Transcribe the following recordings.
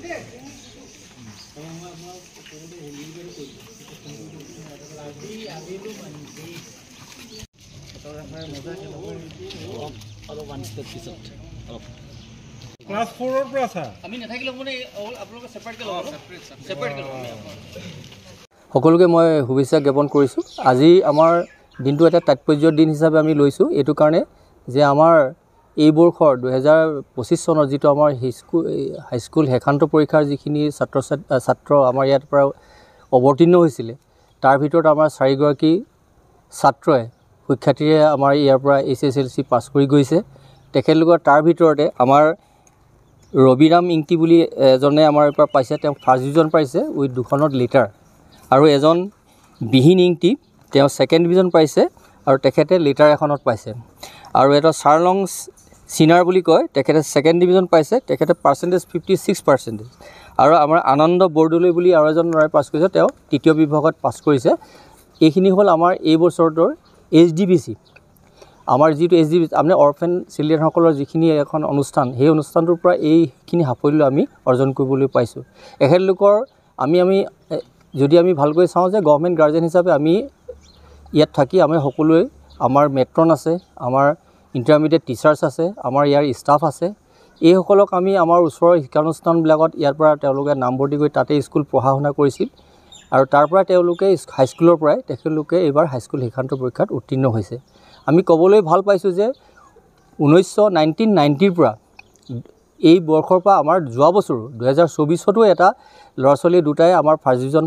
Class 4ৰ পৰা sir আমি নাথাকিলে মানে আপোনালোকে সেপাৰেট কে ল'ব, সেপাৰেট কে ল'ব। সকলোকে মই শুভেচ্ছা জ্ঞাপন কৰিছোঁ। আজি আমাৰ দিনটো এটা তাৎপৰ্যৰ দিন হিচাপে আমি লৈছোঁ এইটো কাৰণে যে আমাৰ এই বৰ্ষৰ 2025 চনৰ যিটো আমাৰ হাইস্কুল শেষান্ত পৰীক্ষাৰ যিখিনি ছাত্ৰ আমাৰ ইয়াৰ পৰা অৱতীৰ্ণ হৈছিলে, তাৰ ভিতৰত আমাৰ 4গৰাকী ছাত্ৰই শিক্ষাৰ্থীয়ে আমাৰ ইয়াৰ পৰা HSLC পাছ কৰি গৈছে। তেখেতলোকৰ তাৰ ভিতৰতে আমাৰ ৰবিৰাম ইংটি বুলি এজনে আমাৰ পৰা পাইছে, তেওঁ ফাৰ্ষ্ট ডিভিজন পাইছে উইথ 2খনত লেটাৰ, আৰু এজন বিহীন ইংটি তেওঁ ছেকেণ্ড ডিভিজন পাইছে আৰু তেখেতে লেটাৰ এখনত পাইছে, আৰু এটা চাৰলং চিনাৰ বুলি কয়, তেখেতে ছেকেণ্ড ডিভিজন পাইছে, তেখেতে পাৰ্চেণ্টেজ 56%, আৰু আমাৰ আনন্দ বৰদলৈ বুলি আৰু এজন ল'ৰাই পাছ কৰিছে, তেওঁ তৃতীয় বিভাগত পাছ কৰিছে। এইখিনি হ'ল আমাৰ এই বছৰটোৰ HDBC, আমাৰ যিটো HDBC আমি অৰফেন চিলড্ৰেনসকলৰ যিখিনি এখন অনুষ্ঠান, সেই অনুষ্ঠানটোৰ পৰা এইখিনি সাফল্য আমি অৰ্জন কৰিবলৈ পাইছোঁ। এখেতলোকৰ আমি আমি যদি আমি ভালকৈ চাওঁ যে গভৰ্ণমেণ্ট গাৰ্জেন হিচাপে আমি ইয়াত থাকি আমি সকলোৱে, আমাৰ মেট্ৰন আছে, আমাৰ ইণ্টাৰমিডিয়েট টিচাৰ্ছ আছে, আমাৰ ইয়াৰ ষ্টাফ আছে, এইসকলক আমি আমাৰ ওচৰৰ শিক্ষানুষ্ঠানবিলাকত ইয়াৰ পৰা তেওঁলোকে নামভৰ্তি কৰি তাতে স্কুল পঢ়া শুনা কৰিছিল আৰু তাৰ পৰা তেওঁলোকে হাইস্কুলৰ পৰাই তেখেতলোকে এইবাৰ হাইস্কুল শিক্ষান্ত পৰীক্ষাত উত্তীৰ্ণ হৈছে। আমি ক'বলৈ ভাল পাইছোঁ যে 1990ৰ পৰা এই বৰ্ষৰ পৰা আমাৰ যোৱা বছৰো 2024তো এটা ল'ৰা ছোৱালী দুটাই আমাৰ ফাৰ্ষ্ট ডিভিজন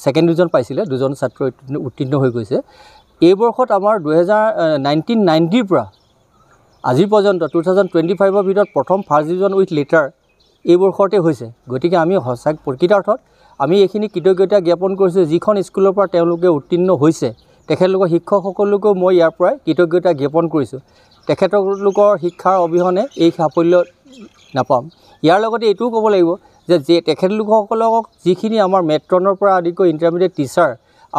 ছেকেণ্ড ডিভিজন পাইছিলে, দুজন ছাত্ৰ উত্তীৰ্ণ হৈ গৈছে। এই বৰ্ষত আমাৰ 1990ৰ পৰা আজি পৰ্যন্ত 2025ৰ ভিতৰত প্ৰথম ফাৰ্ষ্ট ডিভিজন উইথ লেটাৰ এই বৰ্ষতে হৈছে। গতিকে আমি সঁচা প্ৰকৃতাৰ্থত আমি এইখিনি কৃতজ্ঞতা জ্ঞাপন কৰিছোঁ যিখন স্কুলৰ পৰা তেওঁলোকে উত্তীৰ্ণ হৈছে, তেখেতলোকৰ শিক্ষকসকলকো মই ইয়াৰ পৰাই কৃতজ্ঞতা জ্ঞাপন কৰিছোঁ। তেখেতলোকৰ শিক্ষাৰ অবিহনে এই সাফল্য নাপাম। ইয়াৰ লগতে এইটোও ক'ব লাগিব যে তেখেতলোকসকলক যিখিনি আমাৰ মেট্ৰনৰ পৰা আদি কৰি ইণ্টাৰমিডিয়েট টিচাৰ,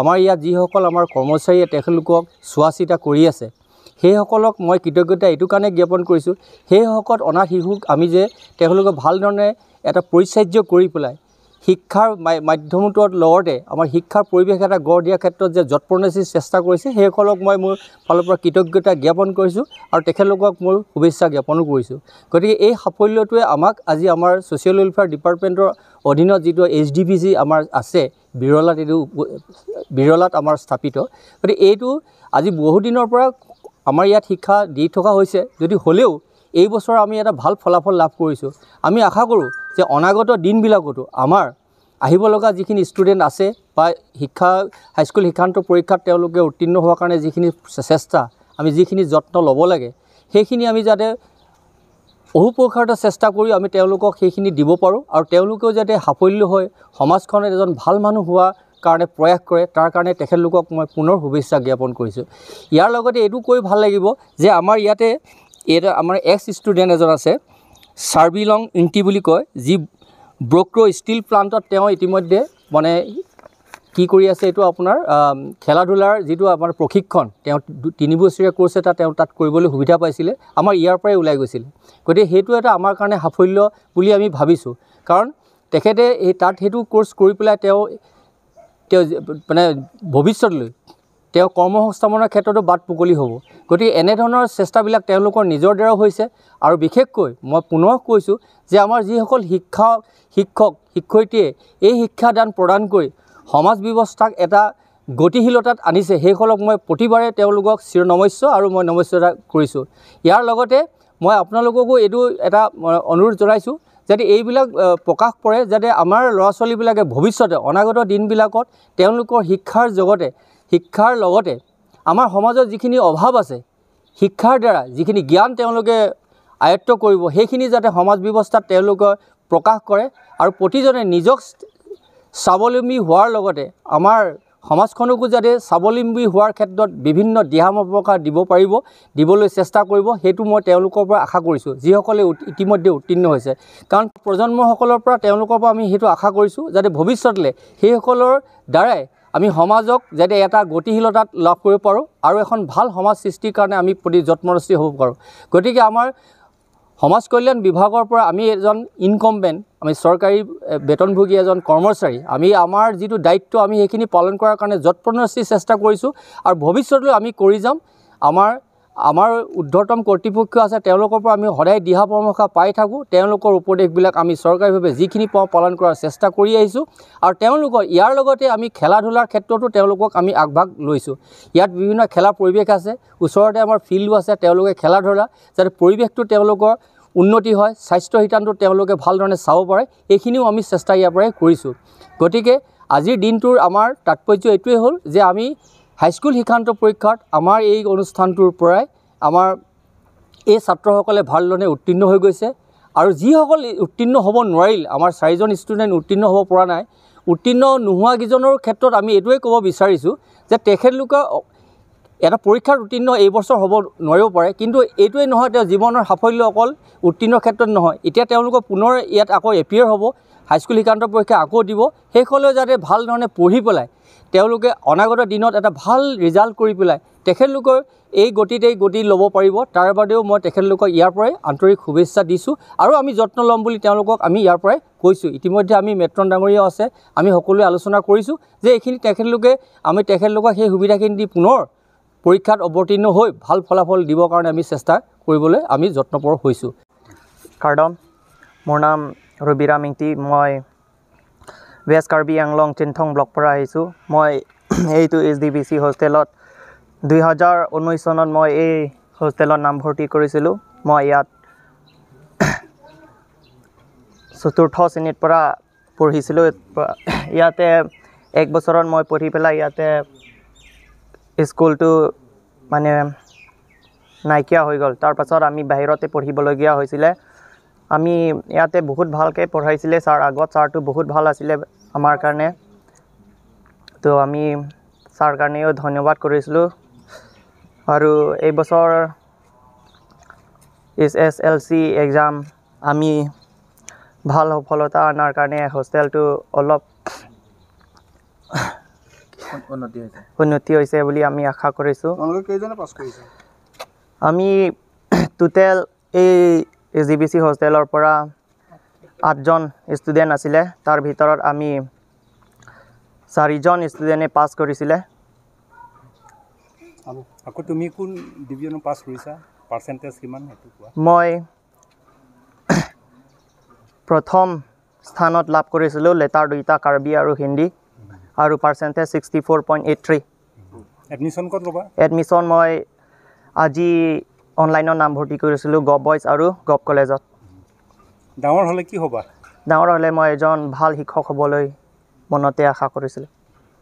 আমাৰ ইয়াত যিসকল আমাৰ কৰ্মচাৰীয়ে তেখেতলোকক চোৱা চিতা কৰি আছে, সেইসকলক মই কৃতজ্ঞতা এইটো কাৰণে জ্ঞাপন কৰিছোঁ, সেইসকল অনাথ শিশুক আমি যে তেওঁলোকক ভাল ধৰণে এটা পৰিচাৰ্য কৰি পেলাই শিক্ষাৰ মাধ্যমটোৰ লগতে আমাৰ শিক্ষাৰ পৰিৱেশ এটা গঢ় দিয়াৰ ক্ষেত্ৰত যে যৎপৰোনাস্তি চেষ্টা কৰিছে, সেইসকলক মই মোৰ ফালৰ পৰা কৃতজ্ঞতা জ্ঞাপন কৰিছোঁ আৰু তেখেতলোকক মোৰ শুভেচ্ছা জ্ঞাপনো কৰিছোঁ। গতিকে এই সাফল্যটোৱে আমাক আজি আমাৰ ছ'চিয়েল ৱেলফেয়াৰ ডিপাৰ্টমেণ্টৰ অধীনত যিটো HDBC আমাৰ আছে বিৰলাত, এইটো বিৰলাত আমাৰ স্থাপিত, গতিকে এইটো আজি বহুদিনৰ পৰা আমাৰ ইয়াত শিক্ষা দি থকা হৈছে, যদি হ'লেও এই বছৰ আমি এটা ভাল ফলাফল লাভ কৰিছোঁ। আমি আশা কৰোঁ যে অনাগত দিনবিলাকতো আমাৰ আহিব লগা যিখিনি ষ্টুডেণ্ট আছে বা শিক্ষা হাইস্কুল শিক্ষান্ত পৰীক্ষাত তেওঁলোকে উত্তীৰ্ণ হোৱাৰ কাৰণে যিখিনি চেষ্টা, আমি যিখিনি যত্ন ল'ব লাগে, সেইখিনি আমি যাতে অহোপুৰুষাৰ্থ চেষ্টা কৰি আমি তেওঁলোকক সেইখিনি দিব পাৰোঁ আৰু তেওঁলোকেও যাতে সাফল্য হৈ সমাজখনত এজন ভাল মানুহ হোৱাৰ কাৰণে প্ৰয়াস কৰে, তাৰ কাৰণে তেখেতলোকক মই পুনৰ শুভেচ্ছা জ্ঞাপন কৰিছোঁ। ইয়াৰ লগতে এইটো কৈ ভাল লাগিব যে আমাৰ ইয়াতে এটা আমাৰ এক্স ষ্টুডেণ্ট এজন আছে, চাৰ্বিলং ইংটি বুলি কয়, যি ব্ৰক্ৰ' ষ্টীল প্লাণ্টত তেওঁ ইতিমধ্যে মানে কি কৰি আছে, এইটো আপোনাৰ খেলা ধূলাৰ যিটো আমাৰ প্ৰশিক্ষণ, তেওঁ 3 বছৰীয়া কোৰ্চ এটা তেওঁ তাত কৰিবলৈ সুবিধা পাইছিলে, আমাৰ ইয়াৰ পৰাই ওলাই গৈছিলে। গতিকে সেইটো এটা আমাৰ কাৰণে সাফল্য বুলি আমি ভাবিছোঁ, কাৰণ তেখেতে এই তাত সেইটো কোৰ্চ কৰি পেলাই তেওঁ তেওঁ মানে ভৱিষ্যতলৈ তেওঁ কৰ্মসংস্থাপনৰ ক্ষেত্ৰতো বাট মুকলি হ'ব। গতিকে এনেধৰণৰ চেষ্টাবিলাক তেওঁলোকৰ নিজৰ দ্বাৰাও হৈছে আৰু বিশেষকৈ মই পুনৰ কৈছোঁ যে আমাৰ যিসকল শিক্ষক শিক্ষয়িত্ৰীয়ে এই শিক্ষাদান প্ৰদান কৰি সমাজ ব্যৱস্থাক এটা গতিশীলতাত আনিছে, সেইসকলক মই প্ৰতিবাৰে তেওঁলোকক চিৰ নমস্য আৰু মই নমস্যতা কৰিছোঁ। ইয়াৰ লগতে মই আপোনালোককো এইটো এটা অনুৰোধ জনাইছোঁ যাতে এইবিলাক প্ৰকাশ কৰে, যাতে আমাৰ ল'ৰা ছোৱালীবিলাকে ভৱিষ্যতে অনাগত দিনবিলাকত তেওঁলোকৰ শিক্ষাৰ জগতে শিক্ষাৰ লগতে আমাৰ সমাজত যিখিনি অভাৱ আছে, শিক্ষাৰ দ্বাৰা যিখিনি জ্ঞান তেওঁলোকে আয়ত্ব কৰিব, সেইখিনি যাতে সমাজ ব্যৱস্থাত তেওঁলোকে প্ৰকাশ কৰে আৰু প্ৰতিজনে নিজক স্বাৱলম্বী হোৱাৰ লগতে আমাৰ সমাজখনকো যাতে স্বাৱলম্বী হোৱাৰ ক্ষেত্ৰত বিভিন্ন দিহা পৰামৰ্শ দিব পাৰিব, দিবলৈ চেষ্টা কৰিব, সেইটো মই তেওঁলোকৰ পৰা আশা কৰিছোঁ, যিসকলে ইতিমধ্যে উত্তীৰ্ণ হৈছে। কাৰণ প্ৰজন্মসকলৰ পৰা তেওঁলোকৰ পৰা আমি সেইটো আশা কৰিছোঁ যাতে ভৱিষ্যতলৈ সেইসকলৰ দ্বাৰাই আমি সমাজক যাতে এটা গতিশীলতাত লাভ কৰিব পাৰোঁ আৰু এখন ভাল সমাজ সৃষ্টিৰ কাৰণে আমি প্ৰতি যত্নৰচী হ'ব পাৰোঁ। গতিকে আমাৰ সমাজ কল্যাণ বিভাগৰ পৰা আমি এজন ইনকমবেণ্ট, আমি চৰকাৰী বেতনভোগী এজন কৰ্মচাৰী, আমি আমাৰ যিটো দায়িত্ব আমি সেইখিনি পালন কৰাৰ কাৰণে যৎপৰোনাস্তি চেষ্টা কৰিছোঁ আৰু ভৱিষ্যতলৈ আমি কৰি যাম। আমাৰ ঊৰ্ধ্বতম কৰ্তৃপক্ষ আছে, তেওঁলোকৰ পৰা আমি সদায় দিহা পৰামৰ্শ পাই থাকোঁ। তেওঁলোকৰ উপদেশবিলাক আমি চৰকাৰীভাৱে যিখিনি পাওঁ পালন কৰাৰ চেষ্টা কৰি আহিছোঁ আৰু তেওঁলোকৰ ইয়াৰ লগতে আমি খেলা ধূলাৰ ক্ষেত্ৰতো তেওঁলোকক আমি আগভাগ লৈছোঁ। ইয়াত বিভিন্ন খেলা পৰিৱেশ আছে, ওচৰতে আমাৰ ফিল্ডো আছে, তেওঁলোকে খেলা ধূলা যাতে পৰিৱেশটো তেওঁলোকৰ উন্নতি হয়, স্বাস্থ্য শিতানটো তেওঁলোকে ভাল ধৰণে চাব পাৰে, এইখিনিও আমি চেষ্টা ইয়াৰ পৰাই কৰিছোঁ। গতিকে আজিৰ দিনটোৰ আমাৰ তাৎপৰ্য এইটোৱেই হ'ল যে আমি হাইস্কুল শিক্ষান্ত পৰীক্ষাত আমাৰ এই অনুষ্ঠানটোৰ পৰাই আমাৰ এই ছাত্ৰসকলে ভালধৰণে উত্তীৰ্ণ হৈ গৈছে আৰু যিসকল উত্তীৰ্ণ হ'ব নোৱাৰিল, আমাৰ 4জন ষ্টুডেণ্ট উত্তীৰ্ণ হ'ব পৰা নাই, উত্তীৰ্ণ নোহোৱাকেইজনৰ ক্ষেত্ৰত আমি এইটোৱে ক'ব বিচাৰিছোঁ যে তেখেতলোকে এটা পৰীক্ষাত উত্তীৰ্ণ এই বছৰ হ'ব নোৱাৰিব পাৰে, কিন্তু এইটোৱেই নহয় তেওঁ জীৱনৰ সাফল্য অকল উত্তীৰ্ণৰ ক্ষেত্ৰত নহয়। এতিয়া তেওঁলোকৰ পুনৰ ইয়াত আকৌ এপিয়াৰ হ'ব, হাইস্কুল শিক্ষান্ত পৰীক্ষা আকৌ দিব, শেষলৈ যাতে ভাল ধৰণে পঢ়ি পেলাই তেওঁলোকে অনাগত দিনত এটা ভাল ৰিজাল্ট কৰি পেলাই তেখেতলোকৰ এই গতিতেই গতি ল'ব পাৰিব, তাৰ বাবেও মই তেখেতলোকক ইয়াৰ পৰাই আন্তৰিক শুভেচ্ছা দিছোঁ আৰু আমি যত্ন ল'ম বুলি তেওঁলোকক আমি ইয়াৰ পৰাই কৈছোঁ। ইতিমধ্যে আমি মেট্ৰন ডাঙৰীয়াও আছে, আমি সকলোৱে আলোচনা কৰিছোঁ যে এইখিনি তেখেতলোকে আমি তেখেতলোকক সেই সুবিধাখিনি দি পুনৰ পৰীক্ষাত অৱতীৰ্ণ হৈ ভাল ফলাফল দিবৰ কাৰণে আমি চেষ্টা কৰিবলৈ আমি যত্নপৰ হৈছোঁ। কাৰ্ডম, মোৰ নাম ৰবিৰাম ইংতি, মই ৱেষ্ট কাৰ্বি আংলং চিন্থং ব্লক পৰা আহিছোঁ। মই এইটো HDBC হোষ্টেলত 2019 চনত মই এই হোষ্টেলত নামভৰ্তি কৰিছিলোঁ। মই ইয়াত চতুৰ্থ শ্ৰেণীৰ পৰা পঢ়িছিলোঁ। ইয়াতে এক বছৰত মই পঢ়ি পেলাই ইয়াতে স্কুলটো মানে নাইকিয়া হৈ গ'ল। তাৰপাছত আমি বাহিৰতে পঢ়িবলগীয়া হৈছিলে। আমি ইয়াতে বহুত ভালকৈ পঢ়াইছিলে ছাৰ, আগত ছাৰটো বহুত ভাল আছিলে আমাৰ কাৰণে, তো আমি ছাৰ কাৰণেও ধন্যবাদ কৰিছিলোঁ। আৰু এই বছৰ HSLC exam আমি ভাল সফলতা অনাৰ কাৰণে হোষ্টেলটো অলপ উন্নতি হৈছে বুলি আমি আশা কৰিছোঁ। আমি টোটেল এই HDBC হোষ্টেলৰ পৰা 8জন ষ্টুডেণ্ট আছিলে, তাৰ ভিতৰত আমি 4জন ষ্টুডেণ্টে পাছ কৰিছিলে। আকৌ তুমি কোন ডিভিজনত পাছ কৰিছা, পাৰ্চেণ্টেজ কিমান সেইটো কোৱা? মই প্ৰথম স্থানত লাভ কৰিছিলোঁ লেটাৰ 2টা, কাৰ্বি আৰু হিন্দী, আৰু পাৰ্চেণ্টেজ 64.83। এডমিশ্যন ক'ত ল'বা? এডমিশ্যন মই আজি অনলাইনত নামভৰ্তি কৰিছিলোঁ গভ বইজ আৰু গভ কলেজত। ডাঙৰ হ'লে কি হ'বা? ডাঙৰ হ'লে মই এজন ভাল শিক্ষক হ'বলৈ মনতে আশা কৰিছিলোঁ।